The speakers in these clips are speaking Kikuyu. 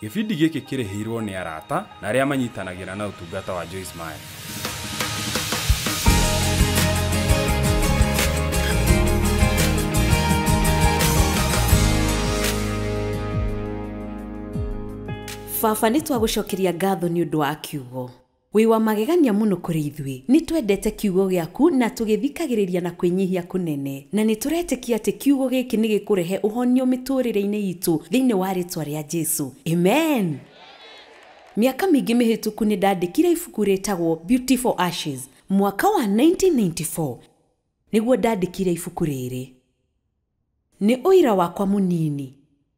Gĩbindi gĩkĩ kĩrĩhĩirwo nĩ arata na arĩa manyitanagĩra na ũtungata wa Joyce Meyer. Baba, nĩ twagũcokeria ngatho nĩ ũndũ wa kiugo. Wĩ wa magegania mũno kũrĩ ithuĩ. Nĩ twendete kiugo gĩaku na tũgĩthikagĩrĩria na kwĩnyihia kũnene. Na nĩ tũretĩkia atĩ kiugo gĩkĩ nĩ gĩkũrehe ũhonio mĩtũrĩre-inĩ itũ thĩinĩ wa rĩtwa rĩa Jesu. Amen. Mĩaka mĩingĩ mĩhĩtũku nĩ ndandĩkire ibuku rĩtagwo Beautiful Ashes. Mwaka wa 1994 nĩguo ndandĩkire ibuku rĩrĩ. Nĩ ũira wakwa mũnini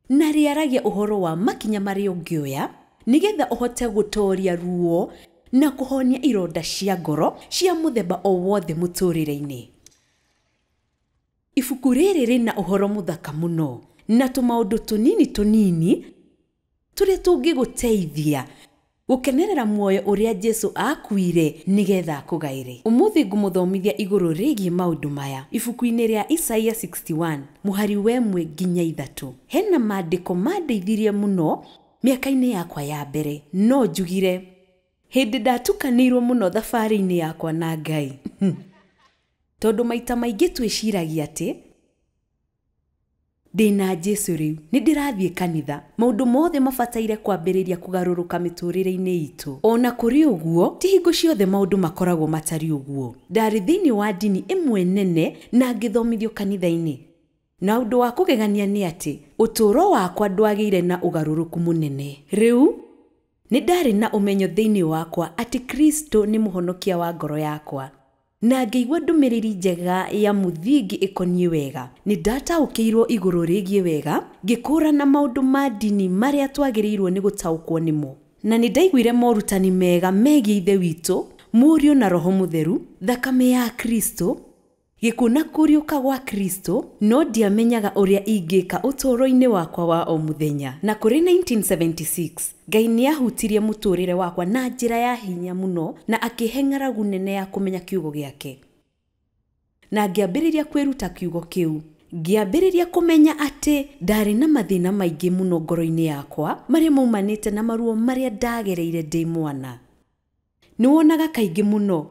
na rĩaragia ũhoro wa makinya marĩa ũngĩoya nĩgetha ũhote gũtooria ruo na kũhonia ironda cia ngoro cia mũthemba o wothe mũtũrĩre-inĩ. Ibuku rĩrĩ rĩna ũhoro mũthaka mũno na tũmaũndũ tũnini tũnini tũrĩa tũngĩgũteithia gũkenerera muoyo ũrĩa Jesu akuire nĩgetha akũgaĩre. Ũmũthĩ ngũmũthomithia igũrũ rĩgiĩ maũndũ maya ibuku-inĩ rĩa Isaia 61 mũhari wa 1 nginya 3. Hena maandĩko mandeithirie mũno mĩaka-inĩ yakwa ya mbere, no njugire hĩndĩ ndatukanĩirwo mũno thabarĩ-inĩ yakwa na Ngai. Tondũ maita maingĩ twĩciragia atĩ ndĩna Jesu rĩu, nĩ ndĩrathiĩ kanitha, maũndũ mothe mabataire kwambĩrĩria kũgarũrũka mĩtũrĩre-inĩ itũ. Ona kũrĩ ũguo, ti hingo ciothe maũndũ makoragwo matarĩ ũguo. Ndarĩ thĩinĩ wa ndini ĩmwe nene na ngĩthomithio kanitha-inĩ. Na ũndũ wa kũgegania nĩ atĩ ũtũũro wakwa ndwagĩire na ũgarũrũku mũnene. Rĩu nĩ ndarĩ na ũmenyo thĩinĩ wakwa atĩ Kristo nĩ mũhonokia wa ngoro yakwa. Na ngĩigua ndũmĩrĩri njega ya mũthingi ĩkoniĩ wega. Nĩ ndataũkĩirwo igũrũ rĩgiĩ wega, ngĩkũũrana maũndũ ma ndini marĩa twagĩrĩirwo nĩ gũtaũkwo nĩmo. Na nĩ ndaiguire morutani mega megiĩ Ithe witũ, Mũriũ na Roho Mũtheru, thakame ya Kristo, gĩkuũ na kũriũka gwa Kristo, no ndiamenyaga ũrĩa ingĩka ũtũũro-inĩ wakwa wa o mũthenya. Na kũrĩ 1976, Ngai nĩ ahutirie mũtũũrĩre wakwa na njĩra ya hinya mũno na akĩhe ng'aragu nene ya kũmenya kiugo gĩake. Na ngĩambĩrĩria kwĩruta kiugo kĩu. Ngĩambĩrĩria kũmenya atĩ ndarĩ na mathĩna maingĩ mũno ngoro-inĩ yakwa marĩa maumanĩte na maruo marĩa ndagereire ndĩ mwana. Nĩ wonaga kaingĩ mũno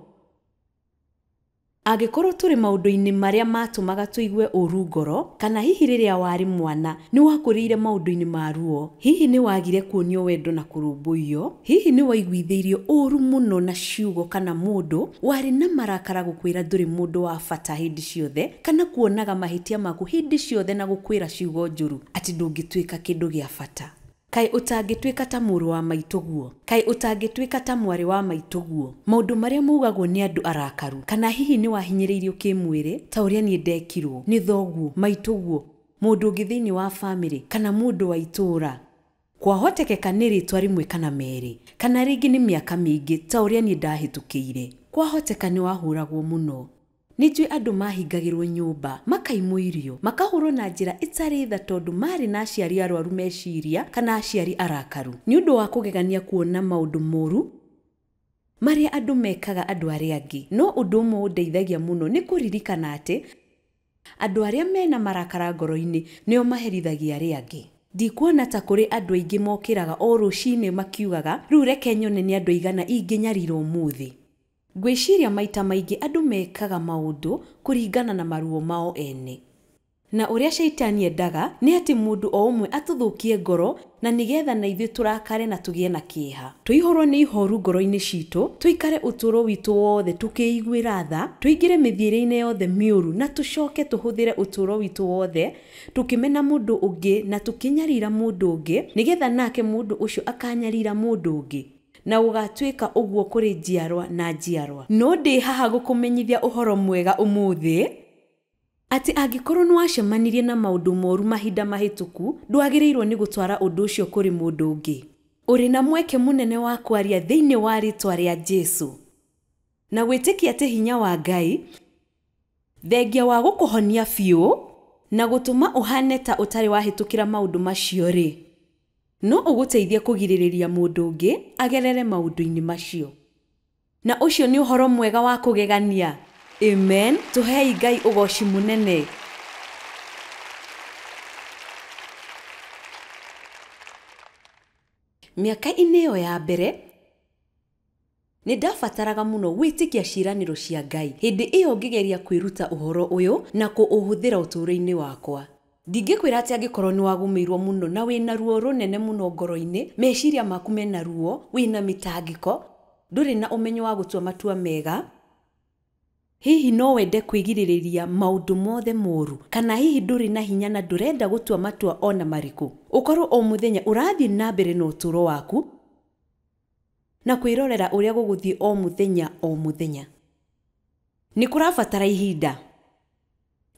angĩkorwo tũrĩ maũndũ-inĩ marĩa matũmaga tũigue ũru ngoro, kana hihi rĩrĩa warĩ mwana nĩ wakũrĩire maũndũ-inĩ ma ruo, hihi nĩ wagire kuonio wendo na kũrũmbũiyo, hihi nĩ waiguithĩirio ũru mũno na ciugo kana mũndũ warĩ na marakara gũkwĩra ndũrĩ mũndũ wa bata hĩndĩ ciothe, kana kuonaga mahĩtia maku hĩndĩ ciothe na gũkwĩra ciugo njũru atĩ ndũngĩtuĩka kĩndũ gĩa bata. Kaĩ ũtangĩtuĩka ta mũrũ wa maitũguo, kaĩ ũtangĩtuĩka ta mwarĩ wa maitũguo. Maũndũ marĩa maugagwo nĩ andũ arakaru, kana hihi nĩ wahinyĩrĩirio kĩmwĩrĩ ta ũrĩa niĩ ndekirwo nĩ thoguo, maitũguo, mũndũ ũngĩ thĩinĩ wa bamĩrĩ kana mũndũ wa itũũra. Kwahotekeka nĩ rĩtwa rĩmwe kana merĩ, kana rĩngĩ nĩ mĩaka mĩingĩ ta ũrĩa niĩ ndahĩtũkĩire. Kwahoteka nĩ wahũragwo mũno. Nĩ njũĩ andũ mahingagĩrwo nyũmba, makaimwo irio, makahũrwo na njĩra ĩtarĩ tha tondũ marĩ na aciari arwaru meciria kana aciari arakaru. Nĩ ũndũ wa kũgegania kuona maũndũ moru marĩa andũ mekaga andũ arĩa angĩ. No ũndũ ũmwe ũndeithagia mũno nĩ kũririkana atĩ andũ arĩa mena marakara ngoro-inĩ nĩo maherithagia arĩa angĩ. Ndikuona ta kũrĩ andũ aingĩ mokĩraga o rũcinĩ makiugaga rĩu reke nyone nĩ andũ aigana ingĩnyarira ũmũthĩ. Ngwĩciria maita maingĩ andũ mekaga maũndũ kũringana na maruo mao ene. Na ũrĩa shaitani endaga nĩ atĩ mũndũ o ũmwe atũthũkie ngoro na nĩgetha na ithuĩ tũrakare na tũgĩe na kĩeha. Tũihũrwo nĩ ihoru ngoro-inĩ citũ, tũikare ũtũũro witũ wothe tũkĩiguĩra tha, tũingĩre mĩthiĩre-inĩ yothe mĩũru na tũcoke tũhũthĩre ũtũũro witũ wothe tũkĩmena mũndũ ũngĩ na tũkĩnyarira mũndũ ũngĩ nĩgetha nake mũndũ ũcio akanyarira mũndũ ũngĩ. Na gũgatuĩka ũguo kũrĩ njiarwa na njiarwa. No ndĩ haha gũkũmenyithia ũhoro mwega ũmũthĩ atĩ angĩkorwo nĩ wacemanirie na maũndũ moru mahinda mahĩtũku, ndwagĩrĩirwo nĩ gũtwara ũndũ ũcio kũrĩ mũndũ ũngĩ. Ũrĩ na mweke mũnene wa kwaria thĩinĩ wa rĩtwa rĩa Jesu na gwĩtĩkia atĩ hinya wa Ngai thengia wa gũkũhonia biũ na gũtũma ũhane ta ũtarĩ wahĩtũkĩra maũndũ macio rĩ, no ũgũteithie kũgirĩrĩria mũndũ ũngĩ agerere maũndũ-inĩ macio. Na ũcio nĩ ũhoro mwega wa kũgegania. Amen. Tũhei Ngai ũgoci mũnene. Mĩaka-inĩ ĩyo ya mbere nĩ ndabataraga mũno gwĩtĩkia ciĩranĩro cia Ngai hĩndĩ ĩyo ngĩgeria kwĩruta ũhoro ũyũ na kũũhũthĩra ũtũũro-inĩ wakwa. Ndingĩkwĩra atĩ angĩkorwo nĩ wagũmĩirwo mũno na wĩna ruo rũnene mũno ngoro-inĩ, meciria maku mena ruo, wĩna mĩtangĩko, ndũrĩ na ũmenyo wa gũtua matua mega, hihi no wende kwĩgirĩrĩria maũndũ mothe moru, kana hihi ndũrĩ na hinya na ndũrenda gũtua matua ona marĩkũ. Ũkorwo o mũthenya ũrathiĩ na mbere na ũtũũro waku na kwĩrorera ũrĩa gũgũthiĩ o mũthenya o mũthenya. Nĩ kũrabatara ihinda,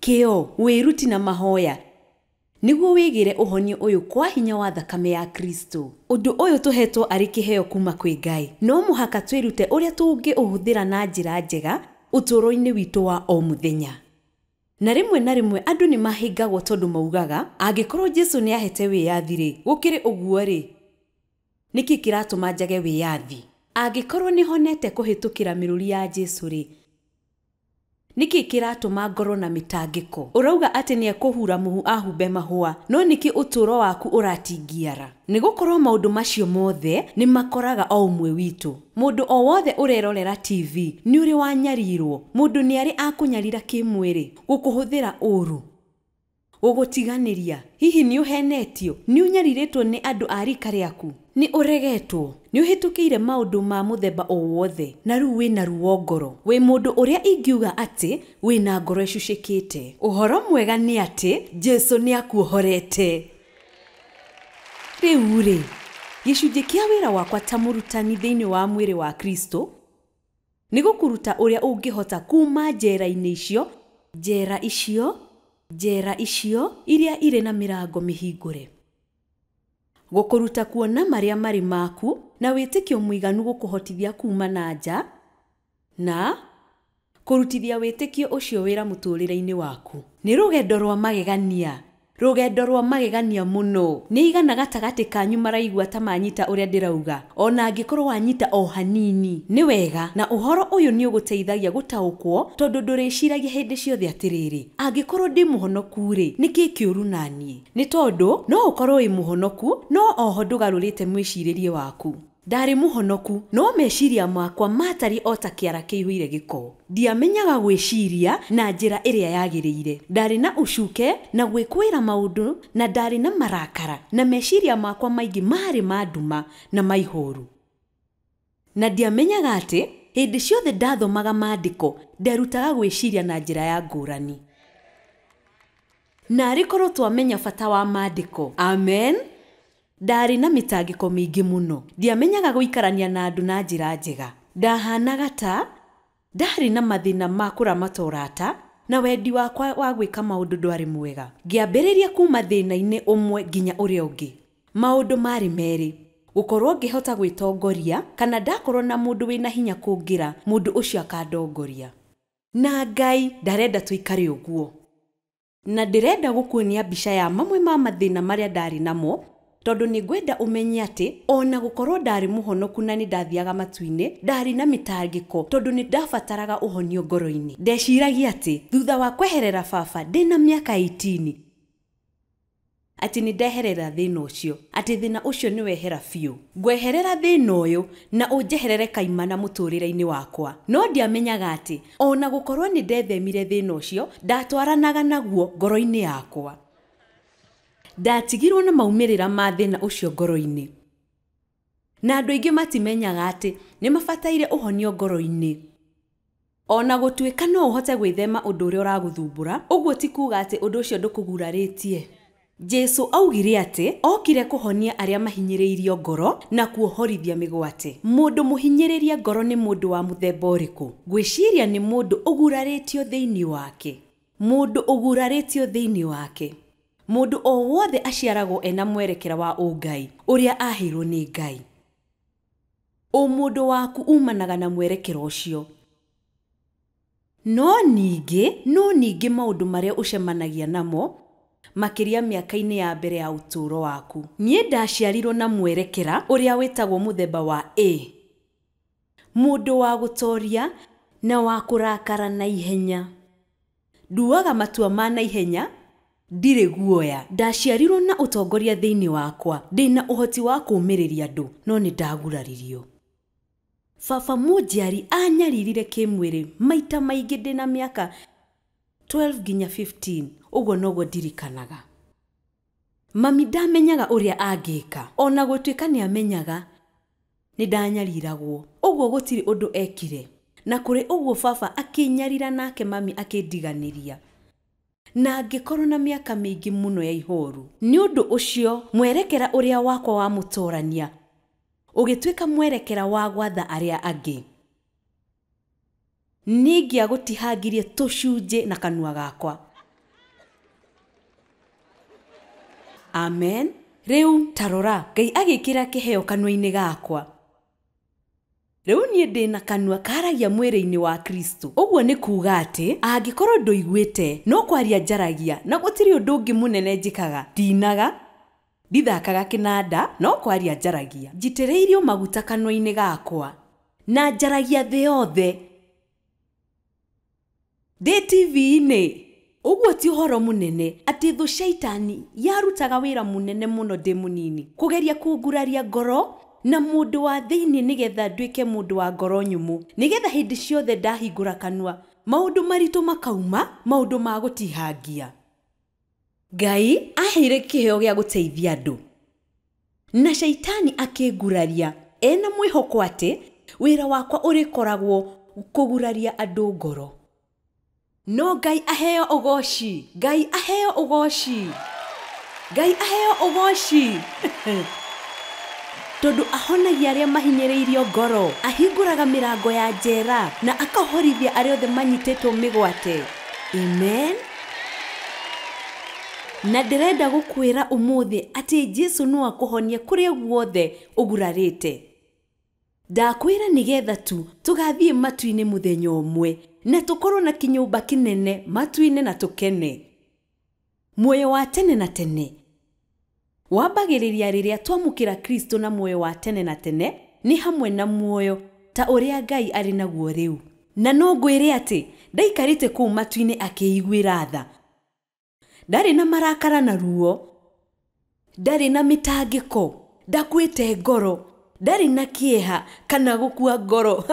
kĩyo, wĩruti na mahoya nĩguo wĩgĩre ũhonio ũyũ kwa hinya wa thakame ya Kristo. Ũndũ ũyũ tũhetwo arĩ kĩheo kuma kwĩ Ngai. No mũhaka twĩrute ũrĩa tũngĩũhũthĩra na njĩra njega ũtũũro-inĩ witũ wa o mũthenya. Na rĩmwe na rĩmwe andũ nĩ mahĩngagwo tondũ maugaga angĩkorwo Jesu nĩ ahete wĩyathi rĩ, gũkĩrĩ ũguo rĩ, nĩkĩ kĩratũma njage wĩyathi? Angĩkorwo nĩ honete kũhĩtũkĩra mĩrũri ya Jesu rĩ, nĩkĩ kĩratũma ngorwo na mĩtangĩko? Ũrauga atĩ nĩ ekũhura mũhu ahumbe mahũa, no nĩkĩ ũtũũro waku ũratingiara? Nĩ gũkorwo maũndũ macio mothe nĩ makoraga o ũmwe witũ. Mũndũ o wothe ũrerorera TV nĩ ũrĩ wanyarirwo. Mũndũ nĩ arĩ akũnyarira kĩmwĩrĩ, gũkũhũthĩra ũru, gũgũtiganĩria. Hihi nĩ ũhenetio? Nĩ ũnyarirĩtwo nĩ andũ a rika rĩaku? Nĩ ũregetwo? Nĩ ũhĩtũkĩire maũndũ ma mũthemba o wothe na rĩu wĩna ruo ngoro? Wĩ mũndũ ũrĩa ingiuga atĩ wĩna ngoro ĩcucĩkĩte. Ũhoro mwega nĩ atĩ Jesu nĩ akuohorete. Rĩu rĩ, gĩcunjĩ kĩa wĩra wakwa ta mũrutani thĩinĩ wa mwĩrĩ wa Kristo nĩ gũkũruta ũrĩa ũngĩhota kuma njera-inĩ icio, njera icio, njera icio iria irĩ na mĩrango mĩhingũre. Gũkũruta kuona marĩa marĩ maku na wĩtĩkio mũiganu gũkũhotithia kuma na nja na kũrutithia wĩtĩkio ũcio wĩra mũtũũrĩre-inĩ waku. Nĩ rũgendo rwa magegania, rũgendo rwa magegania mũno. Nĩ igana gatagatĩ kanyu maraigua ta manyita ũrĩa ndĩrauga, ona angĩkorwo wanyita o hanini nĩ wega. Na ũhoro ũyũ nĩ ũgũteithagia gũtaũkwo tondũ ndũrĩciragia hĩndĩ ciothe atĩrĩrĩ, angĩkorwo ndĩ mũhonoku rĩ, nĩkĩ kĩũru naniĩ? Nĩ tondũ no ũkorwo wĩ mũhonoku no oho ndũgarũrĩte mwĩcirĩrie waku. Ndarĩ mũhonoku no meciria makwa matariĩ o ta kĩara kĩihũire gĩko. Ndiamenyaga gwĩciria na njĩra ĩrĩa yagĩrĩire. Ndarĩ na ũcuke na gwĩkũĩra maũndũ na ndarĩ na marakara na meciria makwa maingĩ marĩ ma nduma na maihũru. Na ndiamenyaga atĩ hĩndĩ ciothe ndathomaga maandĩko nderutaga gwĩciria na njĩra ya ngũrani. Na arĩ korwo twamenya bata wa maandĩko. Amen. Ndarĩ na mĩtangĩko mĩingĩ mũno. Ndiamenyaga gũikarania na andũ na njĩra njega. Ndahanaga ta ndarĩ na mathĩna ma kũramata ũrata na wendi wakwa wa gwĩka maũndũ ndwarĩ mwega. Ngĩambĩrĩria kuma thĩna-inĩ ũmwe nginya ũrĩa ũngĩ. Maũndũ marĩ merĩ, gũkorwo ngĩhota gwĩtongoria kana ndakorwo na mũndũ wĩna hinya kũngĩra, mũndũ ũcio akandongoria. Na Ngai ndarenda tũikare ũguo. Na ndĩrenda gũkuonia mbica ya mamwe ma mathĩna marĩa ndarĩ namo, tondũ nĩ ngwenda ũmenye atĩ ona gũkorwo ndarĩ mũhonoku na nĩ ndathiaga matu-inĩ, ndarĩ na mĩtangĩko tondũ nĩ ndabataraga ũhonio ngoro-inĩ. Ndeciragia atĩ thutha wa kweherera baba ndĩna mĩaka 18 atĩ nĩ ndeherera thĩna ũcio, atĩ thĩna ũcio nĩ wehera biũ. Ngweherera thĩna ũyũ na ũnjeherere kaimana mũtũũrĩre-inĩ wakwa. No ndiamenyaga atĩ ona gũkorwo nĩ ndethemire thĩna ũcio, ndatwaranaga naguo ngoro-inĩ yakwa. Ndatigirwo na maumĩrĩra ma thĩna ũcio ngoro-inĩ. Na andũ aingĩ matimenyaga atĩ nĩ mabataire ũhonio ngoro-inĩ. Ona gũtuĩka no ũhote gwĩthema ũndũ ũrĩa ũragũthumbũra, ũguo ti kuuga atĩ ũndũ ũcio ndũkũgurarĩtie. Jesu augire atĩ okire kũhonia arĩa mahinyĩrĩirio ngoro na kuohorithia mĩgwate. Mũndũ mũhinyĩrĩrie ngoro nĩ mũndũ wa mũthemba ũrĩkũ? Ngwĩciria nĩ mũndũ ũgurarĩtio thĩinĩ wake. Mũndũ ũgurarĩtio thĩinĩ wake. Mũndũ o wothe aciaragwo ena mwerekera wa ũngai ũrĩa aheirwo nĩ Ngai. Ũmũndũ waku umanaga na mwerekera ũcio. No ningĩ maũndũ marĩa ũcemanagia namo makĩria mĩaka-inĩ ya mbere ya ũtũũro waku. Niĩ ndaciarirwo na mwerekera ũrĩa wĩtagwo mũthemba wa A. Mũndũ wa gũtoria na wa kũrakara na ihenya. Nduaga matua ma naihenya Ndirĩ guoya. Ndaciarirwo na ũtongoria thĩinĩ wakwa, ndĩna ũhoti wa kũũmĩrĩria andũ, no nĩ ndaguraririo. Baba mũnjiari anyaririre kĩmwĩrĩ maita maingĩ ndĩna mĩaka 12 nginya 15, ũguo noguo ndirikanaga. Mami ndamenyaga ũrĩa angĩka, ona gũtuĩka nĩ amenyaga nĩ ndanyariragwo, ũguo gũtirĩ ũndũ ekire. Na kũrĩ ũguo baba akĩnyarira nake mami akĩndiganĩria. Na ngĩkorwo na mĩaka mĩingĩ mũno ya ihoru. Nĩ ũndũ ũcio mwerekera ũrĩa wakwa wa mũtorania ũgĩtuĩka mwerekera wa gwatha arĩa angĩ. Nĩngĩagũtihangirie tũcunjĩ na kanua gakwa. Amen. Rĩu tarora, Ngai agĩkĩra kĩheo kanua-inĩ gakwa. Rĩu niĩ ndĩna kanua karagia mwĩrĩ-inĩ wa Kristo. Ũguo nĩ kuuga atĩ angĩkorwo ndũiguĩte no kwaria njaragia na gũtirĩ ũndũ ũngĩ mũnene njĩkaga. Ndinaga, ndithakaga kĩnanda, no kwaria njaragia. Njitĩrĩirio maguta kanua-inĩ gakwa na njaragia thĩ yothe. Ndĩ TV-inĩ. Ũguo ti ũhoro mũnene atĩ thũ shaitani yarutaga wĩra mũnene mũno ndĩ mũnini kũgeria kũnguraria ngoro na mũndũ wa thĩinĩ nĩgetha nduĩke mũndũ wa ngoro nyũmũ, nĩgetha hĩndĩ ciothe ndahingũra kanua maũndũ maritũ makauma, maũndũ ma gũtihangia. Ngai aheire kĩheo gĩa gũteithia andũ na shaitani akĩnguraria ena mwĩhoko atĩ wĩra wakwa ũrĩkoragwo kũguraria andũ ngoro. No Ngai aheo ũgoci, Ngai aheo ũgoci, Ngai aheo ũgoci. Tondũ ahonagia arĩa mahinyĩrĩirio ngoro, ahingũraga mĩrango ya njera na akahorithia arĩa othe manyitĩtwo mĩgwate. Amen. Na ndĩrenda gũkwĩra ũmũthĩ atĩ Jesu no akũhonie kũrĩa guothe ũgurarĩte. Ndakwĩra nĩgetha tu tũgathiĩ matu-inĩ mũthenya ũmwe na tũkorwo na kĩnyũmba kĩnene matu-inĩ na tũkene. Muoyo wa tene na tene wambagĩrĩria rĩrĩa twamũkĩra Kristo, na muoyo wa tene na tene nĩ hamwe na muoyo ta ũrĩa Ngai arĩ naguo rĩu. Na no ngwĩre atĩ ndaikarĩte kũu matu-inĩ akĩiguĩra tha. Ndarĩ na marakara na ruo, ndarĩ na mĩtangĩko, ndakuĩte ngoro, ndarĩ na kĩeha kana gũkua ngoro.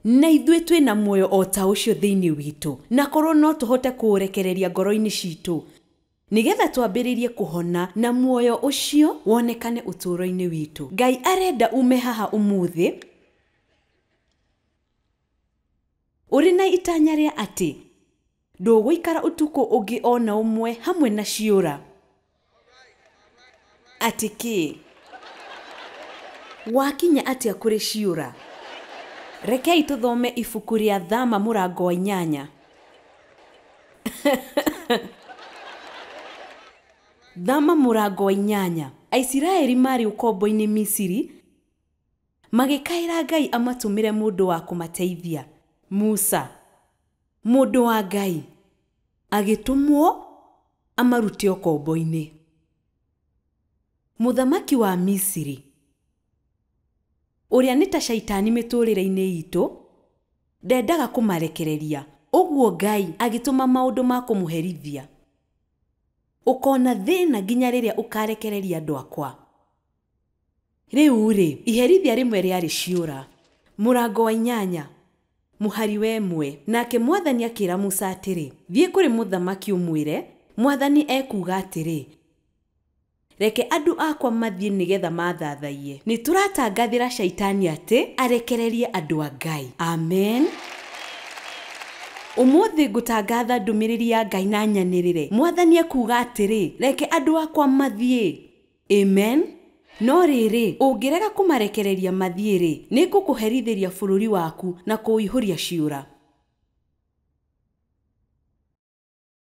Na ithuĩ twĩna muoyo o ta ũcio thĩinĩ witũ, na korwo no tũhote kũũrekereria ngoro-inĩ citũ nĩgetha twambĩrĩrie kũhona na muoyo ũcio wonekane ũtũũro-inĩ witũ. Ngai arenda ume haha ũmũthĩ ũrĩ na itanya rĩa atĩ ndũgũikara ũtukũ ũngĩ ona ũmwe hamwe na ciũra. Atĩ kĩ? Wakinya atĩa kũrĩ ciũra? Rekei tũthome ibuku rĩa Thama mũrango wa 8. Thama mũrango wa 8. Aisiraeli marĩ ũkombo-inĩ Misiri, magĩkaĩra Ngai amatũmĩre mũndũ wa kũmateithia. Musa, mũndũ wa Ngai, agĩtũmwo amarute ũkombo-inĩ. Mũthamaki wa Misiri, ũrĩa nĩ ta shaitani mĩtũrĩre-inĩ itũ, ndendaga kũmarekereria. Ũguo Ngai agĩtũma maũndũ ma kũmũherithia. Ũkona thĩna nginya rĩrĩa ũkarekereria andũ akwa. Rĩu rĩ, iherithia rĩmwe rĩarĩ ciũra. Mũrango wa 8 mũhari wa 1. Nake mwathani akĩra Musa atĩrĩ, thiĩ kũrĩ mũthamaki ũmwĩre, mwathani ekuuga atĩrĩ, reke andũ akwa mathiĩ nĩgetha mathathaiye. Nĩ tũratangathĩra shaitani atĩ arekererie andũ a Ngai. Amen. Ũmũthĩ ngũtangatha ndũmĩrĩri ya Ngai na nyanĩrĩre. Mwathani ekuuga atĩrĩ, reke andũ akwa mathiĩ. Amen. No rĩrĩ, ũngĩrega kũmarekereria mathiĩ rĩ, nĩngũkũherithĩria bũrũri waku na kũũihũria ciũra.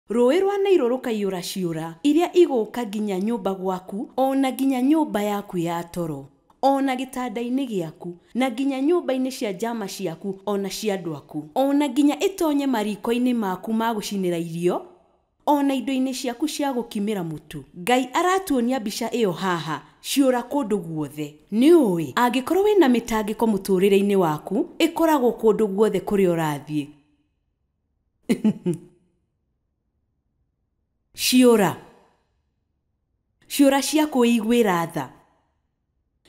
Rũĩ rwa Nailo rũkaiyũra ciũra iria igũũka nginya nyũmba gwaku, ona nginya nyũmba yaku ya toro, ona gĩtanda-inĩ gĩaku, na nginya nyũmba-inĩ cia njama ciaku, ona cia andũ aku, ona nginya ĩtonye mariko-inĩ maku ma gũcinĩra irio, ona indo-inĩ ciaku cia gũkimĩra mũtu. Ngai aratuonia mbica ĩyo haha, ciũra kũndũ guothe. Nĩ ũĩ angĩkorwo wĩna mĩtangĩko mũtũrĩre-inĩ waku, ĩkoragwo kũndũ guothe kũrĩa ũrathiĩ. Ciũra. Ciũra cia kwĩiguĩra tha.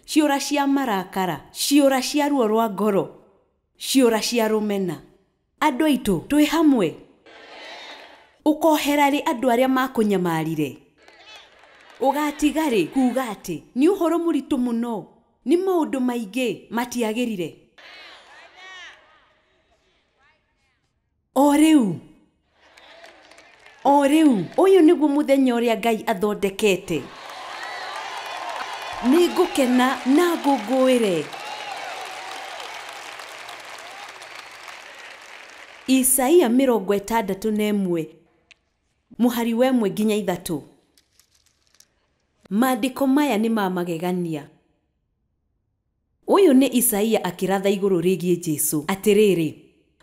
Ciũra cia marakara. Ciũra cia ruo rwa ngoro. Ciũra cia rũmena. Andũ aitũ twĩ hamwe. Ũkohera rĩ andũ arĩa makũnyamarire? Ũgatiga rĩ kuuga atĩ nĩ ũhoro mũritũ mũno, nĩ maũndũ maingĩ matiagĩrire? O rĩu, o rĩu, ũyũ nĩguo mũthenya ũrĩa Ngai athondekete. Nĩngũkena na ngũngũĩre. Isaia 61 mũhari wa 1 nginya 3. Maandĩko maya nĩ ma magegania. Ũyũ nĩ Isaia akĩratha igũrũ rĩgiĩ Jesũ atĩrĩrĩ,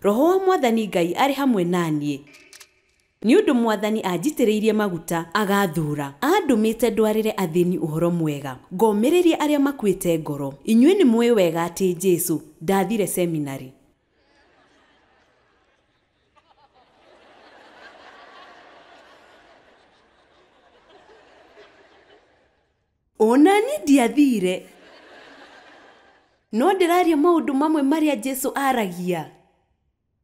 Roho wa Mwathani Ngai arĩ hamwe na niĩ, nĩ ũndũ Mwathani anjitĩrĩirie maguta agathura, andũmĩte ndwarĩre athĩni ũhoro mwega, ngomĩrĩrie arĩa makuĩte ngoro. Inyuĩ nĩ mũĩ wega atĩ Jesũ ndathire seminarĩ. Ona niĩ ndiathire, no ndĩraria maũndũ mamwe marĩa Jesũ aragia.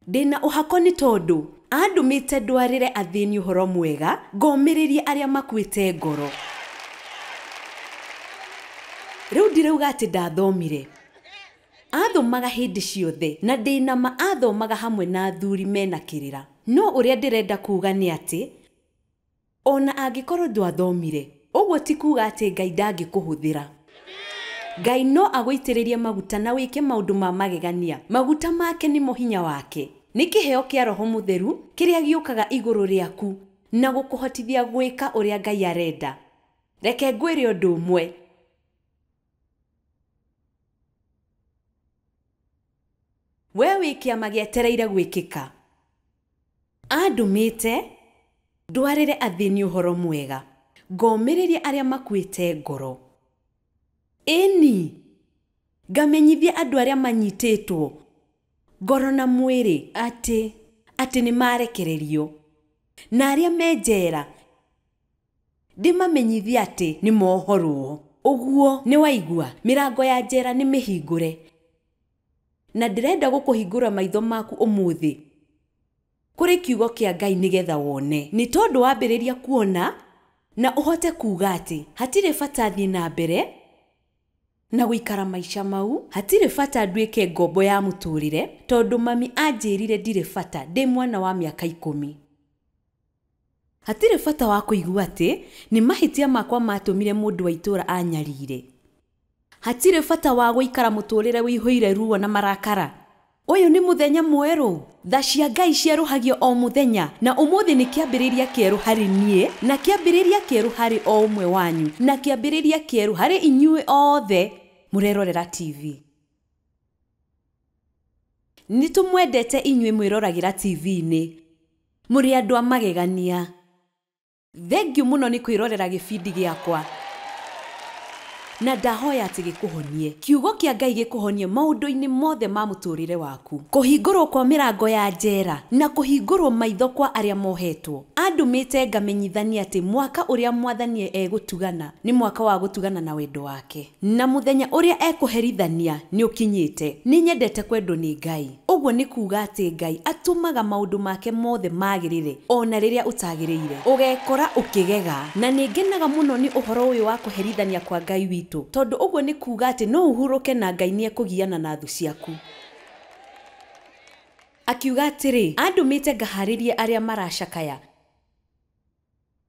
Ndĩna ũhako nĩ tondũ andũmĩte ndwarĩre athĩni ũhoro mwega, ngomĩrĩrie arĩa makuĩte ngoro. Rĩu ndirauga atĩ ndathomire. Athomaga hĩndĩ ciothe na ndĩna ma athomaga hamwe na athuri mena kĩrĩra. No ũrĩa ndĩrenda kuuga nĩ atĩ ona angĩkorwo ndwathomire, ũguo ti kuuga atĩ Ngai ndangĩkũhũthĩra. Ngai no agũitĩrĩrie maguta na wĩke maũndũ ma magegania. Maguta make nĩmo hinya wake. Nĩ kĩheo kĩa Roho Mũtheru kĩrĩa gĩũkaga igũrũ rĩaku na gũkũhotithia gwĩka ũrĩa Ngai arenda. Reke ngwĩre ũndũ ũmwe. We wĩ kĩama gĩetereire gwĩkĩka. Andũmĩte ndwarĩre athĩni ũhoro mwega, ngomĩrĩrie arĩa makuĩte ngoro. Ĩni, ngamenyithie andũ arĩa manyitĩtwo ngoro na mwĩrĩ atĩ nĩ marekererio, na arĩa me njera ndĩmamenyithie atĩ nĩ mohorwo. Ũguo nĩ waigua, mĩrango ya njera nĩ mĩhingũre, na ndĩrenda gũkũhingũra maitho maku ũmũthĩ kũrĩ kiugo kĩa Ngai nĩgetha wone. Nĩ tondũ wambĩrĩria kuona na ũhote kuuga atĩ hatirĩ bata thiĩ na mbere na gũikara maica mau, hatirĩ bata nduĩke ngombo ya mũtũrĩre, tondũ mami anjĩrire ndirĩ bata ndĩ mwana wa mĩaka 10. Hatirĩ bata wa kũigua atĩ nĩ mahĩtia makwa matũmire mũndũ wa itũũra anyarire. Hatirĩ bata wa gũikara mũtũrĩre wĩihũire ruo na marakara. Ũyũ nĩ mũthenya mwerũ. Tha cia Ngai cierũhagio o mũthenya, na ũmũthĩ nĩ kĩambĩrĩria kĩerũ harĩ niĩ, na kĩambĩrĩria kĩerũ harĩ o ũmwe wanyu, na kĩambĩrĩria kĩerũ harĩ inyuĩ othe mũrerorera TV. Nĩ tũmwendete inyuĩ mwĩroragĩra TV-inĩ, mũrĩ andũ a magegania. Thengiũ mũno nĩ kwĩrorera gĩbindi gĩakwa, na ndahoya atĩ gĩkũhonie. Kiugo kĩa Ngai gĩkũhonie maũndũ-inĩ mothe ma mũtũrĩre waku. Kũhingũrwo kwa mĩrango ya njera na kũhingũrwo maitho kwa arĩa mohetwo. Andũmĩte ngamenyithania atĩ mwaka ũrĩa Mwathani egũtugana nĩ mwaka wa gũtugana na wendo wake, na mũthenya ũrĩa ekũherithania nĩ ũkinyĩte. Nĩ nyendete kwendwo nĩ Ngai. Ũguo nĩ kuuga atĩ Ngai atũmaga maũndũ make mothe magĩrĩre ona rĩrĩa ũtagĩrĩire. Ũgekora ũkĩgega, na nĩ ngenaga mũno nĩ ũhoro ũyũ wa kũherithania kwa Ngai witũ, tondũ ũguo nĩ kuuga atĩ no ũhurũke na Ngai nĩ ekũgiana na thũ ciaku. Akiuga atĩrĩ, andũmĩte ngaharĩrie arĩa maracakaya,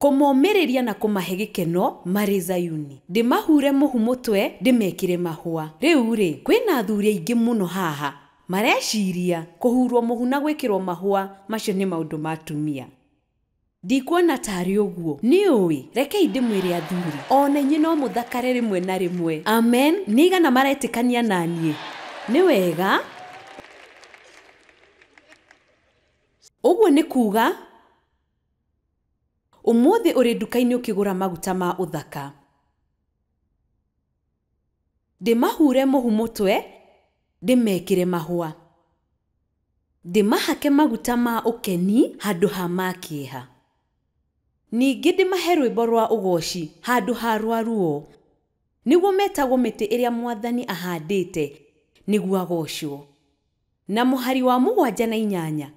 kũmomĩrĩria na kũmahe gĩkeno marĩ Zayuni, ndĩmahure mũhu mũtwe, ndĩmekĩre mahũa. Rĩu rĩ, kwĩna athuri aingĩ mũno haha mareciria kũhurwo mũhu na gwĩkĩrwo mahũa macio nĩ maũndũ ma atumia. Ndikuona tarĩ ũguo. Nĩ ũĩ, rekei ndĩmwĩre athuri, ona inyuĩ no mũthakare rĩmwe na rĩmwe. Amen. Nĩ igana maretĩkania na niĩ? Nĩ wega. Ũguo nĩ kuuga ũmũthĩ ũrĩ nduka-inĩ ũkĩgũra maguta ma ũthaka, ndĩmahure mũhu mũtwe, ndĩmekĩre mahũa, ndĩmahake maguta ma ũkeni handũ ha ma kĩeha. Ningĩ ndĩmahe rwĩmbo rwa ũgooci handũ ha rwa ruo, nĩguo metagwo mĩtĩ ĩrĩa Mwathani ahandĩte nĩguo agoocwo. Na mũhari wa 7 na 8,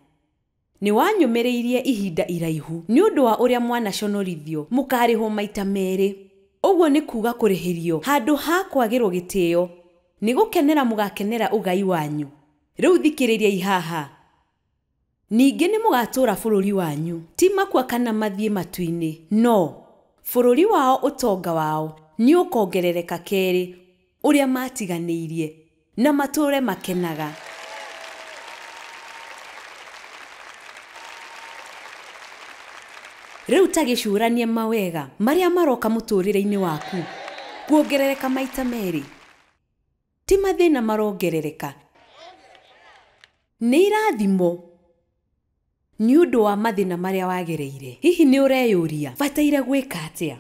nĩ wanyũmĩrĩirie ihinda iraihu nĩ ũndũ wa ũrĩa mwanaconorithio mũkarĩhwo maita 2. Ũguo nĩ kuga kũrĩhĩrio handũ ha kwagĩrwo gĩtĩo, nĩ gũkenera mũgakenera ũgai wanyu. Rĩu thikĩrĩriai haha. Ningĩ nĩ mũgatũũra bũrũri wanyu, ti makua kana mathiĩ matu-inĩ, no bũrũri wao ũtonga wao nĩ ũkongerereka kerĩ ũrĩa matiganĩirie, na matũũre makenaga. Rĩu ta gĩcũranie mawega marĩa maroka mũtũũrĩre-inĩ waku, kuongerereka maita 2. Ti mathĩna marongerereka, nĩ irathimo nĩ ũndũ wa mathĩna marĩa wagereire. Hihi nĩ ũreyũria bataire gwĩka atĩa?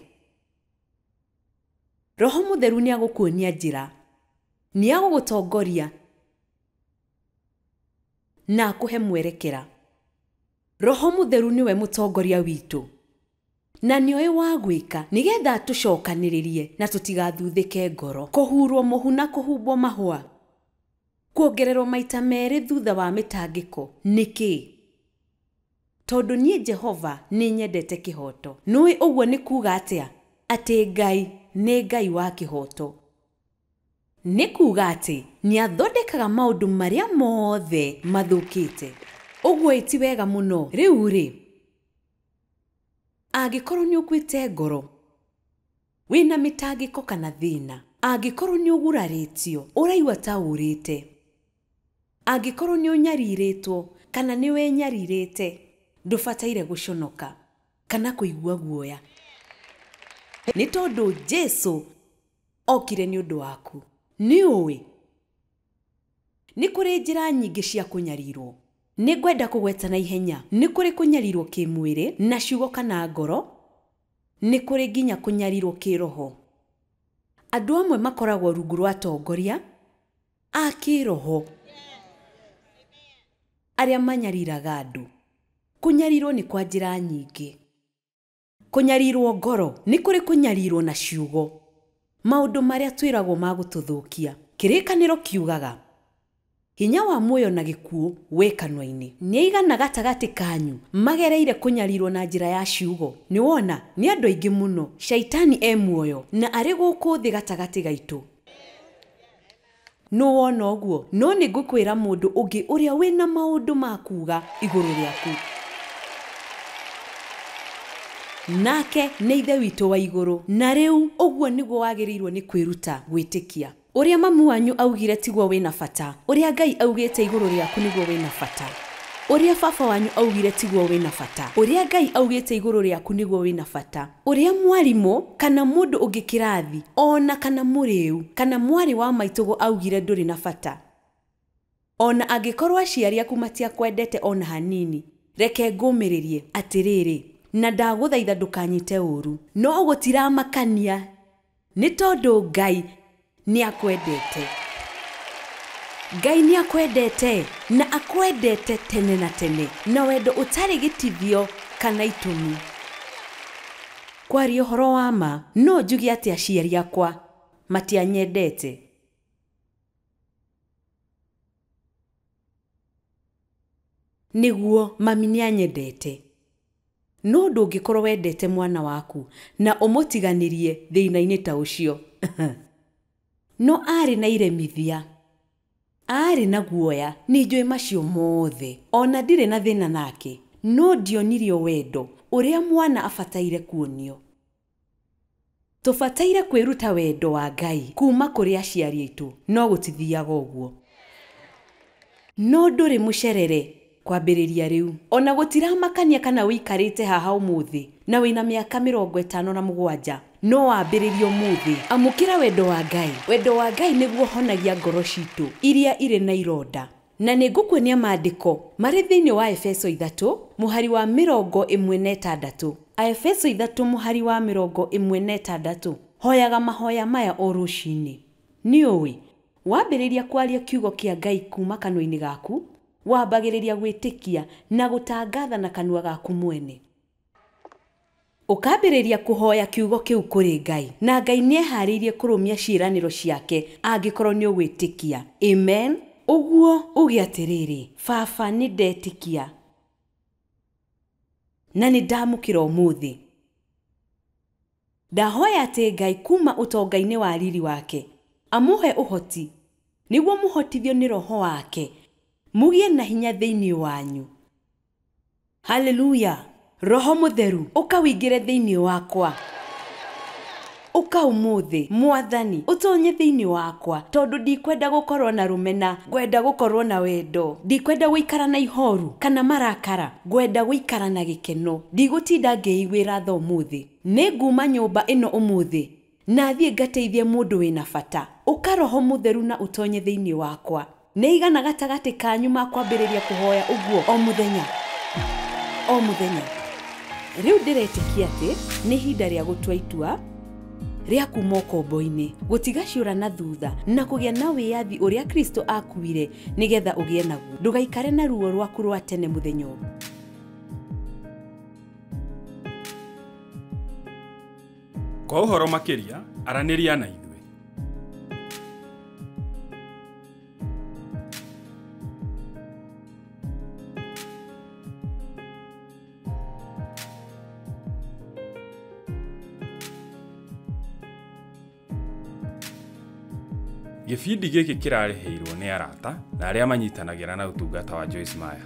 Roho Mũtheru nĩ agũkuonia njĩra, nĩ agũgũtongoria na akũhe mwerekera. Roho Mũtheru nĩwe mũtongoria witũ na nĩoĩ wa gwĩka nĩgetha tũcokanĩrĩrie na tũtigathuthĩke ngoro. Kũhurwo mũhu na kũhumbwo mahũa, kuongererwo maita 2 thutha wa mĩtangĩko nĩkĩ? Tondũ niĩ Jehova nĩ nyendete kĩhooto. Nũĩ ũguo nĩ kuga atĩa? Atĩ Ngai nĩ Ngai wa kĩhooto. Nĩ kuga atĩ nĩ athondekaga maũndũ marĩa mothe mathũkĩte. Ũguo ĩ ti wega mũno. Rĩu rĩ, angĩkorwo nĩ ũkuĩte ngoro, wĩna mĩtangĩko kana thĩna, angĩkorwo nĩ ũgurarĩtio, ũraigua ta ũrĩte, angĩkorwo nĩ ũnyarirĩtwo kana nĩ wenyarirĩte, ndũbataire gũconoka kana kũigua guoya, nĩ tondũ Jesũ okire nĩ ũndũ waku. Nĩ ũĩ nĩ kũrĩ njĩra nyingĩ cia kũnyarirwo. Nĩ ngwenda kũgweta na ihenya. Nĩ kũrĩ kũnyarirwo kĩmwĩrĩ na ciugo kana ngoro, nĩ kũrĩ nginya kũnyarirwo kĩroho. Andũ amwe makoragwo rungu rwa atongoria a kĩroho arĩa manyariraga andũ. Kũnyarirwo nĩ kwa njĩra nyingĩ. Kũnyarirwo ngoro nĩ kũrĩ kũnyarirwo na ciugo, maũndũ marĩa twĩragwo ma gũtũthũkia. Kĩrĩkanĩro kiugaga hinya wa muoyo na gĩkuũ wĩ kanua-inĩ. Nĩ aigana gatagatĩ kanyu magereire kũnyarirwo na njĩra ya ciugo? Nĩ wona nĩ andũ aingĩ mũno. Shaitani e muoyo na arĩ gũkũ thĩ gatagatĩ gaitũ. Nũ wona ũguo? No nĩ ngũkwĩra mũndũ ũngĩ ũrĩa wĩna maũndũ ma kuga igũrũ rĩaku, nake nĩ Ithe witũ wa igũrũ. Na rĩu ũguo nĩguo wagĩrĩirwo nĩ kwĩruta gwĩtĩkia. Ũrĩa mamu wanyu augire tiguo wĩna bata, ũrĩa Ngai augĩte igũrũ rĩaku nĩguo wĩna bata, ũrĩa baba wanyu augire tiguo wĩna bata, ũrĩa Ngai augĩte igũrũ rĩaku nĩguo wĩna bata, ũrĩa mwarimũ kana mũndũ ũngĩ kĩrathi ona kana mũrĩu kana mwarĩ wa maitũgo augire ndũrĩ na bata. Ona angĩkorwo aciari aku matiakwendete ona hanini, reke ngũmĩrĩrie atĩrĩrĩ, na ndagũthaitha ndũkanyite ũru, no gũtiramakania nĩ tondũ Ngai nĩ akwendete. Ngai nĩ akwendete na akwendete tene na tene, na wendo ũtarĩ gĩtithio kana itũmi. Kwaria ũhoro wa ma, no njuge atĩ aciari akwa matianyendete. Nĩguo mami nĩ anyendete. No ndũngĩkorwo wendete mwana waku na ũmũtiganĩrie thĩna-inĩ ta ũcio. No arĩ na iremithia, arĩ na guoya, nĩ njũĩ macio mothe, ona ndirĩ na thĩna nake, no ndionirio wendo ũrĩa mwana abataire kuonio. Tũbataire kwĩruta wendo wa Ngai kuma kũrĩ aciari aitũ, no gũtithiaga ũguo. No ndũrĩ mũcerere kwambĩrĩria rĩu. Ona gũtiramakania kana ũikarĩte haha ũmũthĩ na wĩna mĩaka 57, no wambĩrĩrie ũmũthĩ. Amũkĩra wendo wa Ngai. Wendo wa Ngai nĩguo ũhonagia ngoro citũ iria irĩ na ironda. Na nĩ ngũkuonia maandĩko marĩ thĩinĩ wa Efeso 3 mũhari wa 16. Aefeso 3 mũhari wa 16. Hoyaga mahoya maya o rũcinĩ. Nĩ ũĩ wambĩrĩria kwaria kiugo kĩa Ngai kuma kanua-inĩ gaku, wambagĩrĩria gwĩtĩkia na gũtangatha na kanua gaku mwene. Ũkambĩrĩria kũhoya kiugo kĩu kũrĩ Ngai, na Ngai nĩeharĩirie kũrũmia ciĩranĩro ciake angĩkorwo nĩ ũgwĩtĩkia. Amen. Ũguo uge atĩrĩrĩ, Baba, nĩ ndetĩkia na nĩ ndamũkĩra ũmũthĩ. Ndahoya atĩ Ngai kuma ũtonga-inĩ wa riri wake amũhe ũhoti nĩguo mũhotithio nĩ Roho wake mũgĩe na hinya thĩinĩ wanyu. Haleluya! Roho Mũtheru, ũka ũingĩre thĩinĩ wakwa. Ũka ũmũthĩ, Mwathani, ũtonye thĩinĩ wakwa, tondũ ndikwenda gũkorwo na rũmena, ngwenda gũkorwo na wendo. Ndikwenda gũikara na ihoru kana marakara, ngwenda gũikara na gĩkeno. Ndigũtinda ngĩiguĩra tha ũmũthĩ. Nĩ nguma nyũmba ĩno ũmũthĩ na thiĩ ngateithie mũndũ wĩna bata. Ũka Roho Mũtheru na ũtonye thĩinĩ wakwa. Nĩ igana gatagatĩ kanyu makwambĩrĩria kũhoya ũguo o mũthenya, o mũthenya. Rĩu ndĩretĩkia atĩ nĩ ihinda rĩa gũtua itua rĩa kuma ũkombo-inĩ, gũtiga ciũra na thutha na kũgĩa na wĩyathi ũrĩa Kristo akuire nĩgetha ũgĩe naguo. Ndũgaikare na ruo rwaku rwa tene mũthenya ũmwe. Kwa ũhoro makĩria, aranĩria na ithuĩ. Gĩbindi gĩkĩ kĩrarĩhĩirwo nĩ arata na arĩa manyitanagĩra na ũtungata wa Joyce Meyer.